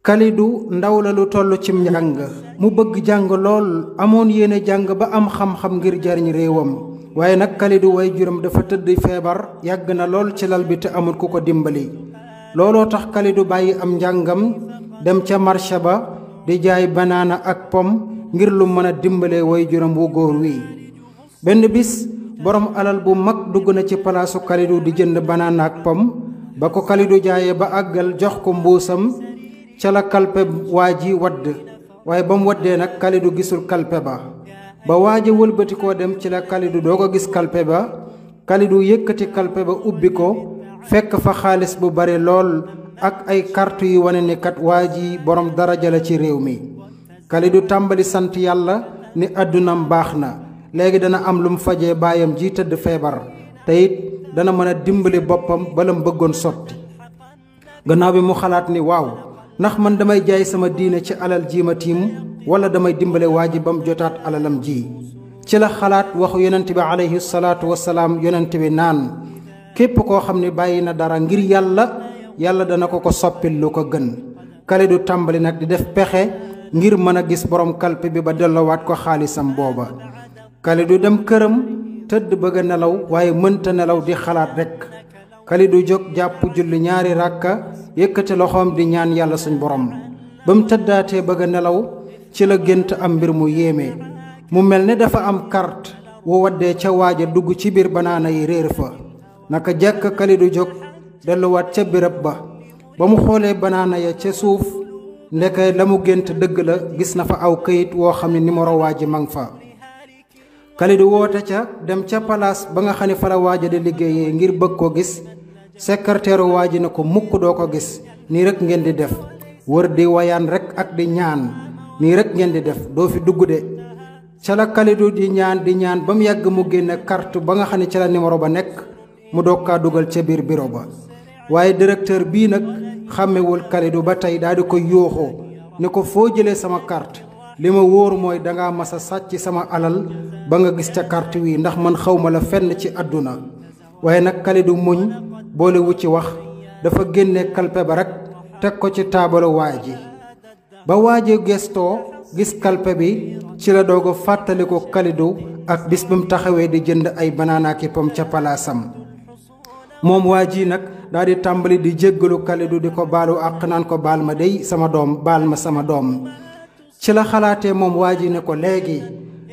Kalidu ndaw la lu toll cim njàng mu bëgg jàng lool amoon yéene jàng ba am xam-xam ngir jariñ réewam waaye nag Kalidu way juram dafa tëdd feebar yàgg na lool ci lal bi te amul ku ko dimbali looloo tax Kalidu bàyyi am njàngam dem ca marché ba di jaay banaana ak pom ngir lu mën a dimbalee way juram wu góor wi benn bis borom alal bu mag dugg na ci palaasu Kalidu di jënd banaana ak pom ba ko Kalidu jaayee ba àggal jox ko mbuusam ca la kalpe waa ji wadd waaye ba mu waddee nag Kalidu gisul kalpe ba waa ji wëlbati koo dem ci la Kalidu doo ko gis kalpe ba Kalidu yëkkati kalpe ba ubbi ko fekk fa xaalis bu bare lool ak ay carte yu wane ni kat waa ji borom daraja la ci réew mi Kalidu tàmbali sant yàlla ni àddunam baax na léegi dana am lu mu fajee baayam ji tëdd feebar te it dana mën a dimbali boppam bala mu bëggoon sotti gannaaw bi mu xalaat ni waaw ndax man damay jaay sama diine ci alal ji ma tiim wala damay dimbale waa ji ba mu jotaat alalam ji ci la xalaat waxu yonent bi alayhi salaatu wasalaam yonent bi naan képp koo xam ne bàyyi na dara ngir yàlla dana ko soppil lu ko gën Kalidu tàmbali nag di def pexe ngir mën a gis borom kalpe bi ba delloowaat ko xaalisam booba Kalidu dem këram tëdd bëgg a nelaw waaye mënta nelaw di xalaat rekk Kalidu jóg jàpp julli ñaari ràkka yëkkati loxoom di ñaan yàlla suñ borom ba mu tëddaatee bëgg a nelaw ci la gént am mbir mu yéeme mu mel ne dafa am carte wu waddee ca waaja dugg ci biir banaana yi réer fa naka jekk Kalidu jóg delluwaat ca béréb ba mu xoolee banaana ya ca suuf ndeke la mu gént dëgg la gis na fa aw këyit woo xam ne numéro waaji mang fa Kalidu woote ca dem ca palaas ba nga xam ne fa la waaja di liggéeyee ngir bëgg ko gis secrétaire waa ji ne ko mukk doo ko gis nii rek ngeen di def wër di wayaan rek ak di ñaan nii rek ngeen di def doo fi dugg de ca la Kalidu di ñaan ba mu yàgg mu génne carte ba nga xam ne ca la numéro ba nekk mu doog kaa dugal ca biir bureau ba waaye directeur bii nag xàmmewul Kalidu ba tey daal di ko yooxoo ne ko foo jëlee sama carte li ma wóor mooy dangaa masa sàcc sama alal ba nga gis ca carte wi ndax man xawma la fenn ci àdduna waaye nag Kalidu muñ boole wu ci wax dafa génne kalpe ba rek teg ko ci taabalu waa ji ba waaji gestoo gis kalpe bi ci la doog a fàttali ko Kalidu ak bis bi mu taxawee di jënd ay banaana ki pom ca palaasam moom waa ji nag daal di tàmbali di jéggalu Kalidu di ko baalu àq naan ko baal ma dey sama doom baal ma sama doom ci la xalaatee moom waa ji ne ko léegi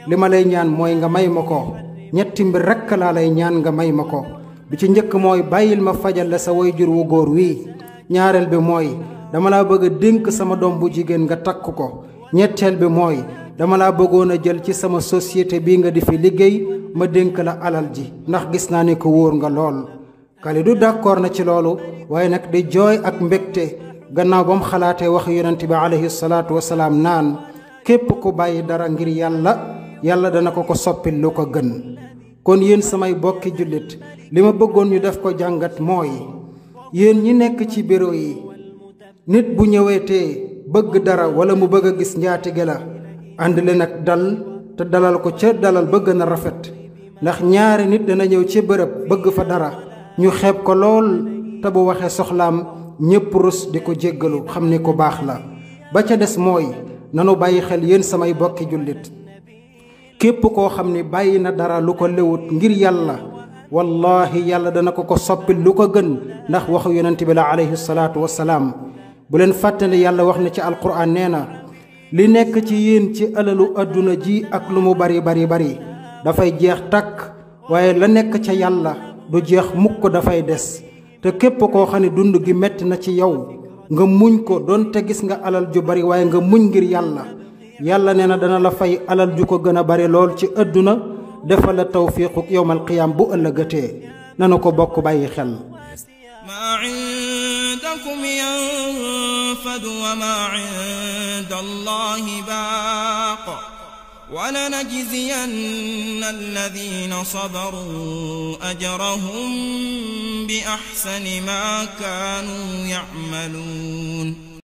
li ma lay ñaan mooy nga may ma ko ñetti mbir rekk laa lay ñaan nga may ma ko bi ci njëkk mooy bàyyil ma fajal la sa way jur wu góor wii ñaareel bi mooy dama laa bëgg a dénk sama doom bu jigéen nga takk ko ñetteel bi mooy dama laa bëggoon a jël ci sama société bii nga di fi liggéey ma dénk la alal ji ndax gis naa ne ko wóor nga lool Kalidu d'accord na ci loolu waaye nag di jooy ak mbégte gannaaw ba mu xalaatee wax yonent bi alayhi salaatu wasalaam naan képp ku bàyyi dara ngir yàlla dana ko soppil lu ko gën kon yéen samay bokki jullit li ma bëggoon ñu def ko jàngat mooy yéen ñi nekk ci bureau yi nit bu ñëweetee bëgg dara wala mu bëgg a gis njaatige la ànd leen ak dal te dalal ko ca dalal ba gën a rafet ndax ñaari nit dana ñëw ci bërëb bëgg fa dara ñu xeeb ko lool te bu waxee soxlaam ñépp rus di ko jéggalu xam ni ku baax la ba ca des mooy nanu bàyyi xel yéen samay bokki jullit képp koo xam ni bàyyi na dara lu ko lewut ngir yàlla wallahi yàlla dana ko soppil lu ko gën ndax waxu yonent bi la alayhi salaatu wasalaam bu leen fàttali yàlla wax na ci alquran nee na li nekk ci yéen ci alalu adduna ji ak lu mu bari dafay jeex takk waaye la nekk ca yàlla du jeex mukk dafay des te képp koo xam ne dund gi metti na ci yow nga muñ ko doonte gis nga alal ju bari waaye nga muñ ngir yàlla nee na dana la fay alal ju ko gën a bari lool ci àdduna defal la tawfiiquk yowmal qiyaam bu ëllëgatee nanu ko bokk bàyyi xel maa indakum yanfadu wa maa inda allahi baaq wa lanajziyanna alladina sabaru ajrahum bi ahsani ma kaanu ya'maluun